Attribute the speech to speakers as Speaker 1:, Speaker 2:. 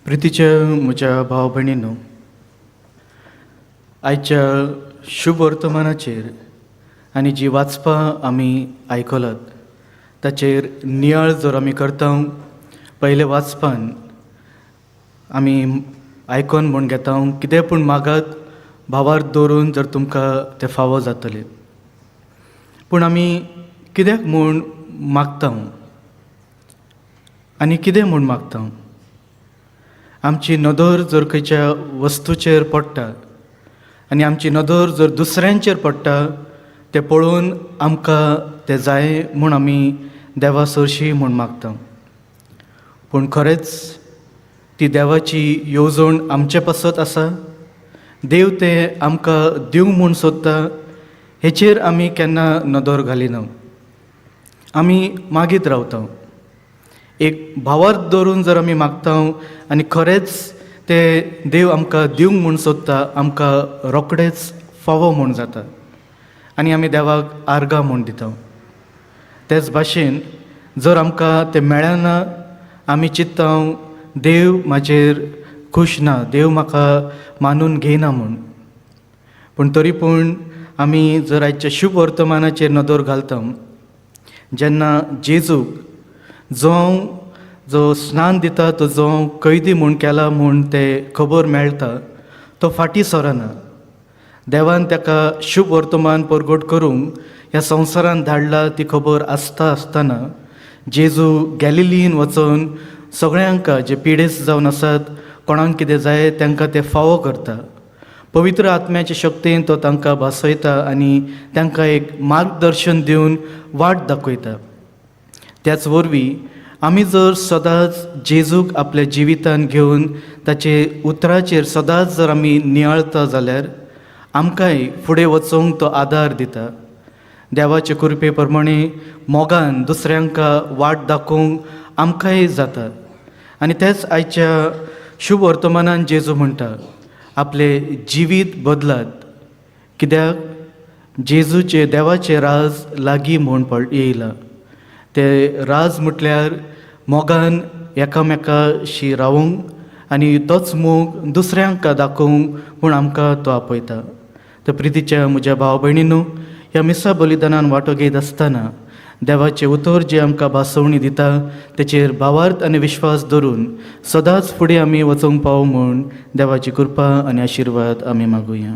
Speaker 1: प्रितीच्या म्हज्या भाव भयणीनो, आयच्या शुभ वर्तमानाचेर आनी जी वाचपां आमी आयकलात ताचेर नियाळ जर आमी करता, पयले वाचपान आमी आयकोन म्हूण घेता, कितें पूण मागात भावार्थ दवरून जर तुमकां तें फावो जातलें. पूण आमी कित्याक म्हूण मागता आनी कितें म्हूण मागता? आमची नदर जर खंयच्या वस्तूचेर पडटा आनी आमची नदर जर दुसऱ्यांचेर पडटा, तें पळोवन आमकां तें जाय म्हूण आमी देवा सरशी म्हूण मागता. पूण खरेंच ती देवाची येवजण आमचे पासत आसा? देव तें आमकां दिवंक म्हूण सोदता? हेचेर आमी केन्ना नदर घालिना. आमी मागीत रावता. एक भावार्थ दवरून जर आमी मागता आनी खरेंच तें देव आमकां दिवंक म्हूण सोदता, आमकां रोखडेंच फावो म्हूण जाता आनी आमी देवाक आर्गां म्हूण दिता. तेच भाशेन जर आमकां तें मेळना, आमी चित्ता देव म्हाजेर खूश ना, देव म्हाका मानून घेयना म्हूण. पूण तरी पूण आमी जर आयच्या शुभ वर्तमानाचेर नदर घालता, जेन्ना जेजूक जो जो स्नान दिता तो जो कैदी म्हूण केला म्हूण ते खबर मेळटा, तो फाटीं सरना. देवान ताका शुभ वर्तमान परगट करूंक ह्या संवसारांत धाडला ती खबर आसता आसतना जेजू गॅलिलीन वचून सगळ्यांक जे पिडेस्त जावन आसात, कोणाक कितें जाय तांकां ते फावो करता. पवित्र आत्म्याचे शक्तीन तो तांकां भासयता आनी तांकां एक मार्गदर्शन दिवन वाट दाखयता. त्याच वरवीं आमी जर सदांच जेजूक आपल्या जिवितान घेवन ताचे उतराचेर सदांच जर आमी नियाळता जाल्यार आमकांय फुडें वचूंक तो आदार दिता. देवाचे कृपे प्रमाणे मोगान दुसऱ्यांक वाट दाखोवंक आमकांय जाता. आनी तेच आयच्या शुभ वर्तमानान जेजू म्हणटा, आपलें जिवीत बदलात, कित्याक जेजूचे देवाचें राज लागीं म्हूण पड येयलां. ते राज म्हटल्यार मोगान एकामेकाशी रावूंक आनी तोच मोग दुसऱ्यांक दाखोवंक म्हूण आमकां तो आपयता. तर प्रितीच्या म्हज्या भाव भयणीनू, ह्या मिसा बलिदानान वांटो घेत आसतना देवाचें उतर जें आमकां भासोवणी दिता तेचेर भावार्थ आनी विश्वास धरून सदांच फुडें आमी वचूंक पावो म्हूण देवाची कृपा आनी आशिर्वाद आमी मागुया.